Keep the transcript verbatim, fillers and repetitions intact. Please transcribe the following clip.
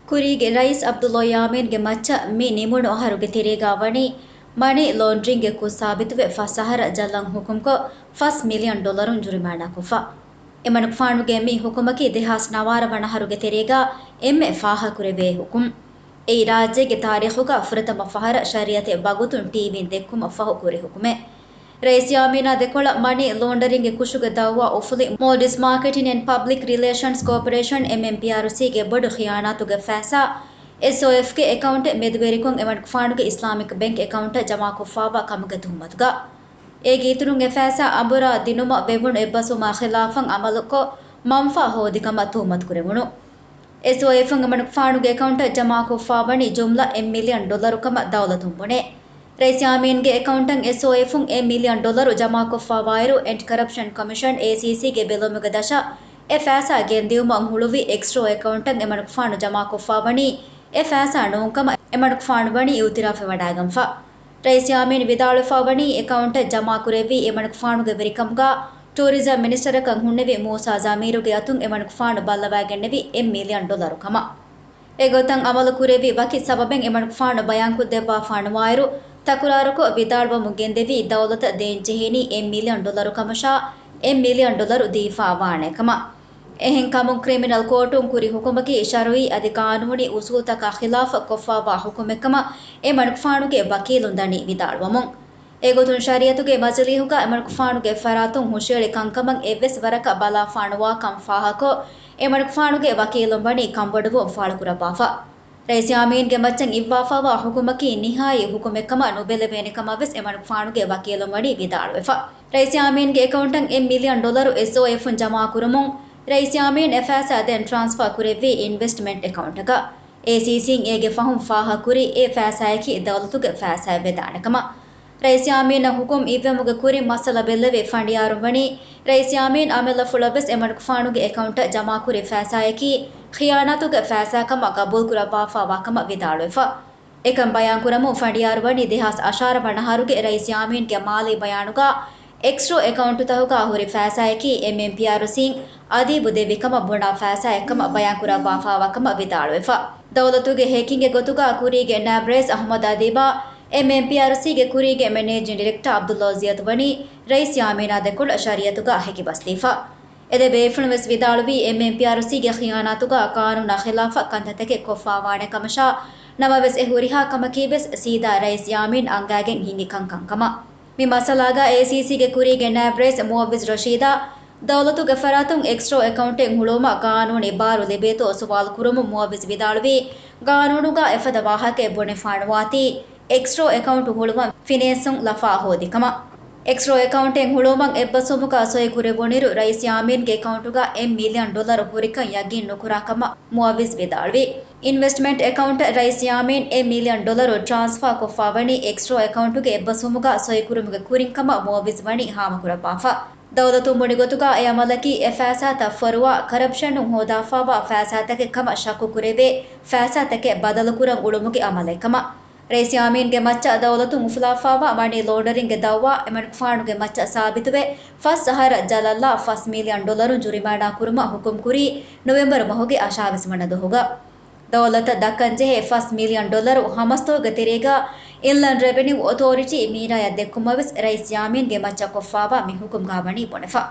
ކުރީގެ ރައީސް ޢަބްދުﷲ ޔާމީންގެ މައްޗަށް މި ނިމުނު އަހަރުގެ ތެރޭގާ ވަނީ މަނީ ލޯންޑްރިންގެ ކުށް ސާބިތުވެ ފަސް އަހަރަށް ޖަލަށް ހުކުމްކޮށް ފަސް މިލިއަން ޑޮލަރުން ޖުރިމާނާކޮށްފަ. އެމަނިކުފާނުގެ މި ހުކުމަކީ ދެހާސް ނަވާރަ ވަނަ އަހަރުގެ ތެރޭގާ އެންމެ ފާހަގަކުރެއްވި ހުކުމް. އެއީ ރާއްޖޭގެ ތާރީޚުގަ ފުރަތަމަ ފަހަރަށް ޝަރީއަތެއް ވަގުތުން ޓީވީން ދެއްކުމަށް ފަހު ކުރި ހުކުމެއް. ރައީސް ޔާމީނާ ދެކޮޅަށް މަނީ ލޯންޑަރިންގެ ކުށުގެ ދައުވާ އުފުލި މޯލްޑިވްސް މާކެޓިން އެންޑް ޕަބްލިކް ރިލޭޝަންސް ކޯޕަރޭޝަން، އެމްއެމްޕީއާރުސީ، ގެ ބޮޑު ޚިޔާނާތުގެ ފައިސާ އެސްއޯއެފްގެ އެކައުންޓެއް މެދުވެރިކޮށް އެމަނިކުފާނުގެ އިސްލާމިކް ބެންކް އެކައުންޓަށް ޖަމާކޮށްފާވާ ކަމުގެ ތުހުމަތުގަ. އޭގެ އިތުރުން އެ ފައިސާ އަނބުރާ ދިނުމަށް ވެވުނު އެއްބަސްވުމާ ޚިލާފަށް އަމަލުކޮށް މަންފާ ހޯދިކަމަށް ތުހުމަތުކުރެވުނު. އެސްއޯއެފުން އެމަނިކުފާނުގެ އެކައުންޓަށް ޖަމާކޮށްފާވަނީ ޖުމްލަ އެއް މިލިއަން ޑޮލަރު ކަމަށް ދައުލަތުން ބުނޭ. ރައީސް ޔާމީންގެ އެކައުންޓަށް އެސްއޯއެފުން އެއް މިލިއަން ޑޮލަރު ޖަމާކޮށްފާވާއިރު، އެންޓި ކަރަޕްޝަން ކޮމިޝަން، އޭސީސީ، ގެ ބެލުމުގެ ދަށަށް އެ ފައިސާ ގެންދިއުމަށް ހުޅުވި އެކްސްޓްރޯ އެކައުންޓަށް އެމަނިކުފާނު ޖަމާކޮށްފާވަނީ އެ ފައިސާ ނޫންކަމަށް އެމަނިކުފާނު ވަނީ އިއުތިރާފެއް ވަޑައިގަންފަ. ރައީސް ޔާމީން ވިދާޅުވެފާވަނީ، އެކައުންޓަށް ޖަމާކުރެއްވީ އެމަނިކުފާނުގެ ވެރިކަމުގަ ޓޫރިޒަމް މިނިސްޓަރަކަށް ހުންނެވި މޫސާ ޒަމީރުގެ އަތުން އެމަނިކުފާނު ބައްލަވައިގެންނެވި އެއް މިލިއަން ޑޮލަރު ކަމަށް. އެގޮތަށް އަމަލު ކުރެއްވި ވަކި ސަބަބެއް އެމަނިކުފާނު ބަޔާންކޮށްދެއްވާފާނުވާއިރު، ތަކުރާރުކޮށް ވިދާޅުވަމުން ގެންދެވީ، ދައުލަތަށް ދޭންޖެހޭނީ އެއް މިލިއަން ޑޮލަރު ކަމަށާ، އެއް މިލިއަން ޑޮލަރު ދީފާ ވާނެ ކަމަށް. އެހެންކަމުން ކްރިމިނަލް ކޯޓުން ކުރި ހުކުމަކީ ޝަރުއީ އަދި ޤާނޫނީ އުސޫލްތަކާ ޚިލާފަށް ކޮށްފާވާ ހުކުމެއްކަމަށް އެމަނިކުފާނުގެ ވަކީލުން ދަނީ ވިދާޅުވަމުން. އެގޮތުން ޝަރީއަތުގެ މަޖިލީހުގަ އެމަނިކުފާނުގެ ފަރާތުން ހުށައެޅި ކަންކަމަށް އެއްވެސް ވަރަކަށް ބަލާފާނުވާކަން ފާހަގަކޮށް، އެމަނިކުފާނުގެ ވަކީލުން ވަނީ ކަންބޮޑުވުން ފާޅުކުރައްވާފަ. ރައީސް ޔާމީންގެ މައްޗަށް އިއްވާފާވާ ހުކުމަކީ ނިހާއީ ހުކުމެއްކަމަށް ނުބެލެވޭނެ ކަމަށް ވެސް އެމަނިކުފާނުގެ ވަކީލުން ވަނީ ވިދާޅުވެފަ. ރައީސް ޔާމީންގެ އެކައުންޓަށް އެއް މިލިއަން ޑޮލަރު އެސްއޯއެފުން ޖަމާކުރުމުން، ރައީސް ޔާމީން އެ ފައިސާ ދެން ޓްރާންސްފާ ކުރެއްވީ އިންވެސްޓްމަންޓް އެކައުންޓަކަށް. އޭސީސީން އޭގެ ފަހުން ފާހަގަކުރީ އެ ފައިސާއަކީ ދައުލަތުގެ ފައިސާއެއް ވެދާނެ ކަމަށް. ރައީސް ޔާމީނަށް ހުކުމް އިއްވެމުގެ ކުރިން މައްސަލަ ބެއްލެވި ފަނޑިޔާރުން ވަނީ، ރައީސް ޔާމީން އަމިއްލަފުޅަށް ވެސް އެމަނިކުފާނުގެ އެކައުންޓަށް ޖަމާކުރި ފައިސާއަކީ ޚިޔާނާތުގެ ފައިސާ ކަމަށް ގަބޫލުކުރައްވާފާވާ ކަމަށް ވިދާޅުވެފަ. އެކަން ބަޔާންކުރަމުން ފަނޑިޔާރު ވަނީ ދެހާސް އަށާރަ ވަނަ އަހަރުގެ ރައީސް ޔާމީންގެ މާލީ ބަޔާނުގަ އެކްސްޓްރޯ އެކައުންޓުތަކުގަ ހުރި ފައިސާއަކީ އެމްއެމްޕީއާރުސީން އަދީބު ދެއްވި ކަމަށް ބުނާ ފައިސާއެއްކަމަށް ބަޔާންކުރައްވާފާވާ ކަމަށް ވިދާޅުވެފަ. ދައުލަތުގެ ހެކިންގެ ގޮތުގަ ކުރީގެ ނާއިބް ރައީސް އަޙްމަދު އަދީބާ، އެމްއެމްޕީއާރުސީގެ ކުރީގެ މެނޭޖިން ޑިރެކްޓަރ ޢަބްދުﷲ ޒިޔަދު ވަނީ ރައީސް ޔާމީނާ ދެކޮޅަށް ޝަރީއަތުގަ ހެކިބަސްދީފަ. އެދެ ބޭފުޅުން ވެސް ވިދާޅުވީ، އެމްއެމްޕީއާރުސީގެ ޚިޔާނާތުގަ ޤާނޫނާ ޚިލާފަށް ކަންތައްތަކެއް ކޮށްފާވާނެ ކަމަށާ، ނަމަވެސް އެ ހުރިހާ ކަމަކީ ވެސް ސީދާ ރައީސް ޔާމީން އަންގައިގެން ހިނގި ކަންކަން ކަމަށް. މި މައްސަލާގަ އޭސީސީގެ ކުރީގެ ނާއިބް ރައީސް މުއައްވިޒް ރަޝީދާ، ދައުލަތުގެ ފަރާތުން އެކްސްޓްރޯ އެކައުންޓެއް ހުޅުވުމަށް ޤާނޫނީ ބާރު ލިބޭތޯ ސުވާލު ކުރުމުން މުއައްވިޒް ވިދާޅުވީ، ޤާނޫނުގަ އެފަދަ ވާހަކައެއް ބުނެފާނުވާތީ، އެކްސްޓްރޯ އެކައުންޓް ހުޅުވަން ފިނޭންސުން ލަފާ ހޯދި ކަމަށް. އެކްސްޓްރޯ އެކައުންޓެއް ހުޅުވުމަށް އެއްބަސްވުމުގަ ސޮއި ކުރެވުނިއިރު، ރައީސް ޔާމީންގެ އެކައުންޓުގަ އެއް މިލިއަން ޑޮލަރު ހުރިކަން ޔަގީން ނުކުރާ ކަމަށް މުއައްވިޒް ވިދާޅުވި. އިންވެސްޓްމަންޓް އެކައުންޓަށް ރައީސް ޔާމީން އެއް މިލިއަން ޑޮލަރު ޓްރާންސްފާ ކޮށްފާވަނީ އެކްސްޓްރޯ އެކައުންޓުގެ އެއްބަސްވުމުގަ ސޮއި ކުރުމުގެ ކުރިން ކަމަށް މުއައްވިޒް ވަނީ ހާމަކުރައްވާފަ. ދައުލަތުން ބުނި ގޮތުގަ އެ އަމަލަކީ އެ ފައިސާތައް ފޮރުވާ ކަރަޕްޝަނުން ހޯދާފާވާ ފައިސާތަކެއް ކަމަށް ޝައްކު ކުރެވޭ ފައިސާތަކެއް ބަދަލުކުރަން އުޅުމުގެ އަމަލެއް ކަމަށް. ރައީސް ޔާމީންގެ މައްޗަށް ދައުލަތުން އުފުލާފާވާ މަނީ ލޯންޑަރިންގގެ ދައުވާ އެމަނިކުފާނުގެ މައްޗަށް ސާބިތުވެ، ފަސް އަހަރަށް ޖަލަށްލާ ފަސް މިލިއަން ޑޮލަރު ޖުރިމާނާ ކުރުމަށް ހުކުމް ކުރީ ނޮވެމްބަރު މަހުގެ އަށާވީސް ވަނަ ދުވަހުގަ. ދައުލަތަށް ދައްކަންޖެހޭ ފަސް މިލިއަން ޑޮލަރު ހަމަސްތޯގެ ތެރޭގަ އިންލަންޑް ރެވެނިއު އޮތޯރިޓީ މީރާޔަށް ދެއްކުމަށް ވެސް ރައީސް ޔާމީންގެ މައްޗަށް ކޮށްފާވާ މި ހުކުމްގަ ވަނީ ބުނެފަ.